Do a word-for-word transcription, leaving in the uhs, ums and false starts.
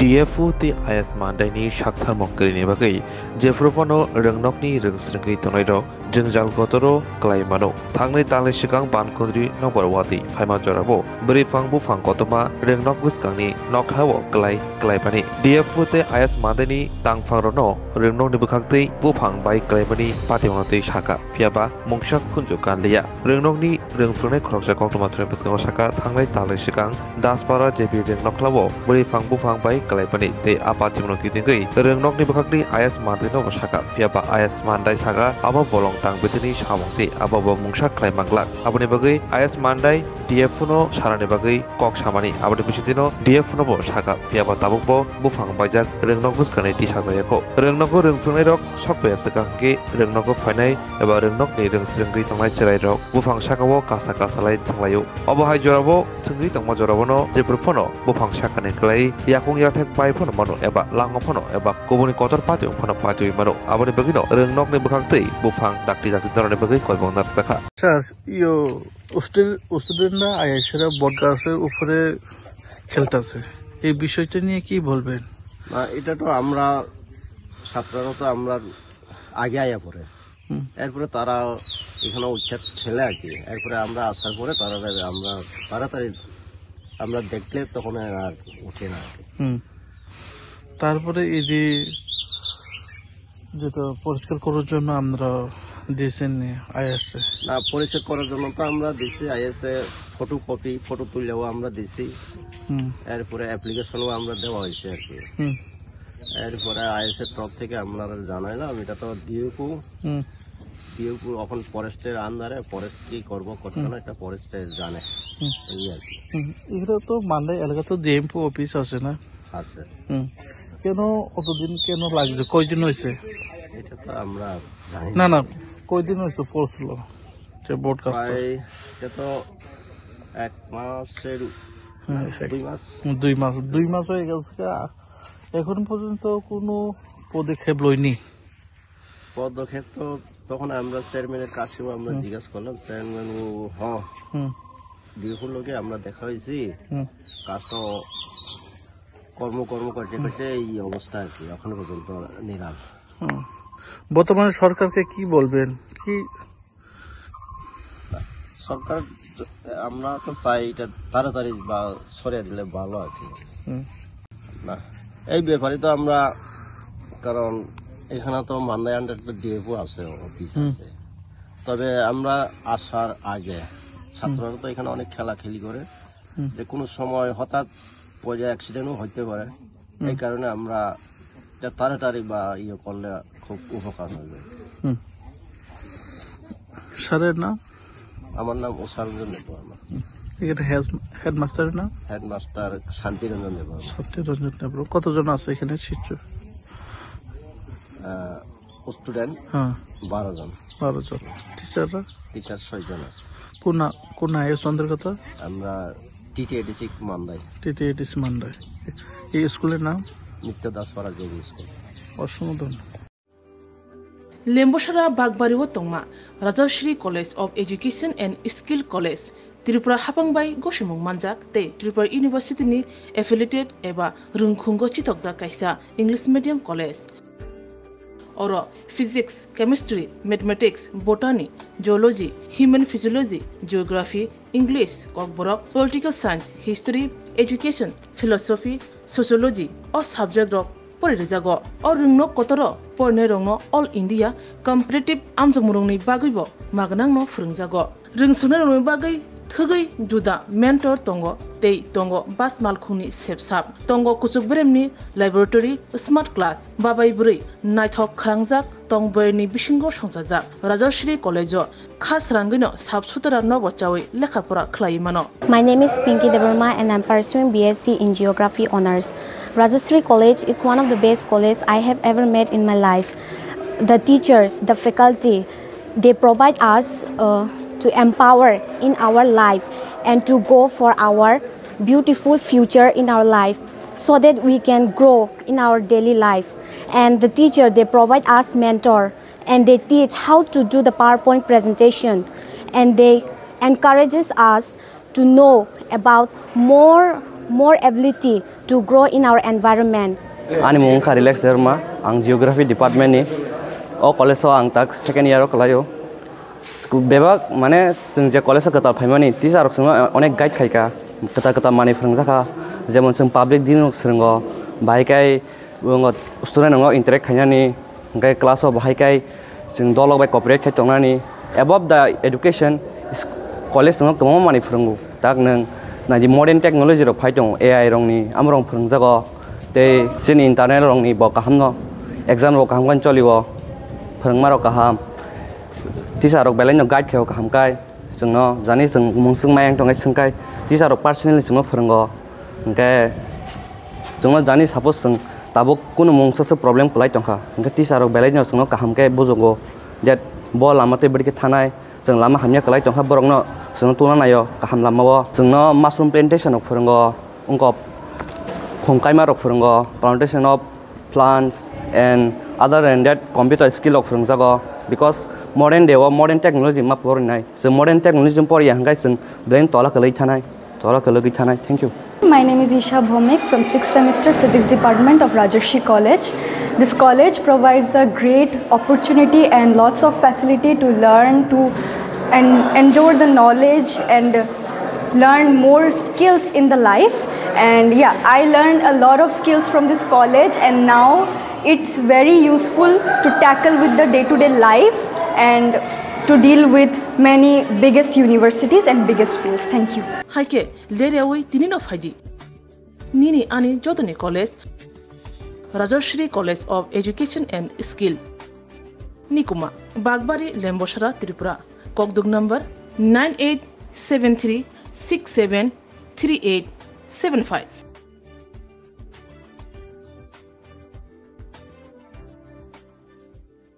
D F O tei I A S Mandaini saktharmung kwrwini bagwi jephru phano rwngnokni rwngsrwngwi tongnairok jwngjal kotoro klai mano. Thangnai talni swkang Bankondri nokbar watwi phaima jorao bwrwiphang buphang kotorma rwngnok bwskangni nokhlao klai klaimani. D F O tei I A S Mandaini tangphangrokno rwngnokni bwkhaktwi buphang bai klaimani patimungo twi sakha, phiyaba mungsa khunju kanliya. Rwngnokni rwngphrwngnai khoroksa koktwma thwngni bwskango sakha, thangnai talni swkang Daspara J B rwngnokhlao bwrwiphang buphang bai klaimani tei a patimungo kitingwi rwngnokni bwkhakni I A S Mandaino bo sakha, phiyaba I A S Mandai sakha abo bolong tang bwtwini samung se, abo bo mungsa khlai manglak. Aboni bagwi I A S Mandai D F O no sanani bagwi kok samani, aboni bisingtwino D F O no bo sakha, phiyaba tabukbo buphang baijak rwngnok bwskangni tisa jayakho. Rwngnogo rwngphrwngnairok sokpaiya swkang hwnkhe rwngnogo phainai eba rwngnokni rwngsrwngwi tongnai chwrairok buphang sakao kasa kasa lai thanglaio. Obo hai jorao thwngwi tongma jorao no jephru phano buphang sakani klai yakung yathek pai phano mano eba lango phano eba kubuni kotor patiung phano patiui mano. Aboni bagwino rwngnokni bwkhaktwi buphang dakti dakti norani bagwi koibong narwkjakha. Sir, yo, hostel, স্টুডেন্টরা আইএসএরা বট গাছের উপরে খেলতেছে, এই বিষয়টা নিয়ে কি বলবেন? না, এটা তো আমরা ছাত্ররা তো আমরা আগে আয়া পড়ে। হুম। এরপরে তারা এখানে উচ্ছেদ খেলে আর কি। এরপরে আমরা আসার পরে তারা, আমরা তাড়াতাড়ি আমরা দেখলে তখন আর উঠে না আর কি। হুম। তারপরে এই যে যেটা পরিষ্কার করার জন্য আমরা দিয়েছেন আইএসএ? না, পরিষ্কার করার জন্য তো আমরা দিছি আইএসএ ফটোকপি, ফটো তুললেও আমরা দিছি। হুম। এরপরে অ্যাপ্লিকেশনও আমরা দেওয়া হয়েছে আর কি। হুম। এরপরে আইএসএর তরফ থেকে আমরা জানাইলাম, এটা তো ডিএফও, হুম। ডিএফও এখন ফরেস্টের আন্ডারে, ফরেস্ট কি করবো করবে হুম। না, এটা ফরেস্টে জানে। হুম। এই আর কি। হুম। এখানে তো মান্দাই এলাকা তো ডিএমপি অফিস আছে না? আছে। হুম। কেন অতদিন কেন লাগছে? কয়দিন হয়েছে? এটা তো আমরা জানি না, না। না, কয়দিন হয়েছে পড়ছিল যে বট গাছটা? প্রায় এটা তো এক মাসের, হুম, না, এক, দুই মাস। হুম, দুই মাস, দুই মাস হয়ে গেছে। এখন পর্যন্ত কোনো পদক্ষেপ লয়নি। পদক্ষেপ তো তখন আমরা চেয়ারম্যানের কাছেও আমরা হুম। জিজ্ঞাসা করলাম, চেয়ারম্যান ও, হ, হুম। ডিএফওর লগে আমরা দেখা হয়েছি, হুম। কাজটা কর্ম কর্ম করতে হুম। করতে এই অবস্থা আর কি, এখনো পর্যন্ত নিরাল। হুম। বর্তমানে সরকারকে কি বলবেন? কি সরকার, আমরা তো চাই এটা তাড়াতাড়ি বা সরিয়ে দিলে ভালো আর কি। হুম। না, এই ব্যাপারে তো আমরা, কারণ এখানে তো মান্দাই আন্ডার একটা ডিএফও আছে, অফিস হুম। আছে। তবে আমরা আসার আগে ছাত্ররা তো এখানে অনেক খেলাখেলি করে, হুম। যে কোনো সময় হঠাৎ পর্যায়ে অ্যাক্সিডেন্টও হইতে পারে। এই হুম। কারণে আমরা এটা তাড়াতাড়ি বা ইয়ে করলে খুব উপকার হবে। হুম। স্যারের নাম? আমার নাম উষা রঞ্জন দেববর্মা। হুম। এখানে হেড-, হেডমাস্টারের নাম? হেডমাস্টার শান্তি রঞ্জন দেববর্মা। শান্তি রঞ্জন দেববর্মা। কতজন আছে এখানে শিষ্য? আহ, স্টুডেন্ট হ্যাঁ। বারো জন। বারো জন। টিচাররা? টিচার ছয় জন আছে। কোন আ-, কোন আইএস অন্তর্গত? আমরা টিটিএডিসি মান্দাই। টিটিএডিসি মান্দাই। এই স্কুলের নাম? নিত্য দাসপাড়া জেবি স্কুল। অসংখ্য ধন্যবাদ। Lembosara Bagbari o tongma Rajashree College of Education and Skill College, Tripura hapang bai gosimung manjak tei Tripura University ni affiliated eba rwngkhungo chitokjak kaisa English medium college. Oro physics, chemistry, mathematics, botany, zoology, human physiology, geography, English, kokborok, political science, history, education, philosophy, sociology o subject rok pori rijago. O rwngnok kotoro porinairokno All India competitive amjokmungrokni bagwibo magnangno phwrwngjago. Rwngsuknairokni bagwi thwgwi juda mentor tongo tei tongo bas malkhungni sepsap. Tongo kuchuk beremni laboratory, smart class, babai bwrwi naithok khwrangjak tong boyarni bisingo songchajak. Rajashree College-o kha srangwino sap sutara nobo chawi lekha pora khlaiwi mano. My name is Pinky Debbarma and I'm pursuing B S C in Geography Honours. Rajashree College is one of the best colleges I have ever met in my life. The teachers, the faculty, they provide us uh, to empower in our life and to go for our beautiful future in our life so that we can grow in our daily life. And the teacher, they provide us mentor and they teach how to do the PowerPoint presentation and they encourages us to know about more more ability to grow in our environment. Ani mung wngkha Relax Debbarma, ang Geography Department ni. O college o ang tak second year o kwlaio. Bebak, mane, chwng je college o kwtal phaimani, teacher rok chwngno onek guide khaikha, kwtal kwtal manwi phwrwngjakha, jemon chwng public dealing rok swrwngo, bahai khai student rokno interact khainani, hwnkhe class o bahai khai chwng dolok bai cooperate khai tongnani. Above the education, college chwngno kwbangma manwi phwrwngo. Tak nwng naidi modern technology rok phai tongo, A I rokni, amorok phwrwngjago. Tei chini internal rokni bo kahamno, exam rok kaham khe cholio, phwrwngma rok kaham, teacher rok belai no guide khe kaham kai, chwngno jani chwng mungswk mayang tongkhe swngkai, teacher rok personally chwngno phwrwngo. Hwnkhe chwngno jani suppose chwng tabuk kunu mungsa se problem kwlai tongkha, hwnkhe teacher rok belai no chwngno kaham khe bujugo, that bo lama tei bwrwi khe thanai, chwng lama hamya kwlai tongkha, borokno chwngno tungna naio kaham lamao. Chwngno mushroom plantation rok phwrwngo, wngkok khum kaima rok phwrwngo, plantation of plants and other than that computer skill rok phwrwngjago, because modern day o modern technology ma porinai, chwng modern technology poriya hwnkhe chwng belai tola kwlwi thanai. Tola kwlwgwi thanai. Thank you. My name is Isha Bhomik from sixth semester Physics Department of Rajarshi College. This college provides a great opportunity and lots of facility to learn, to and endure the knowledge and learn more skills in the life. And yeah, I learned a lot of skills from this college, and now it's very useful to tackle with the day-to-day life and to deal with many biggest universities and biggest fields. Thank you. Hai khe, ler yaui tini no phai di. Nini ani jotoni college, Rajashri College of Education and Skill. Nikuma, Bagbari, Lembosra, Tripura. Kokduk number nine eight seven three six seven three eight seven five.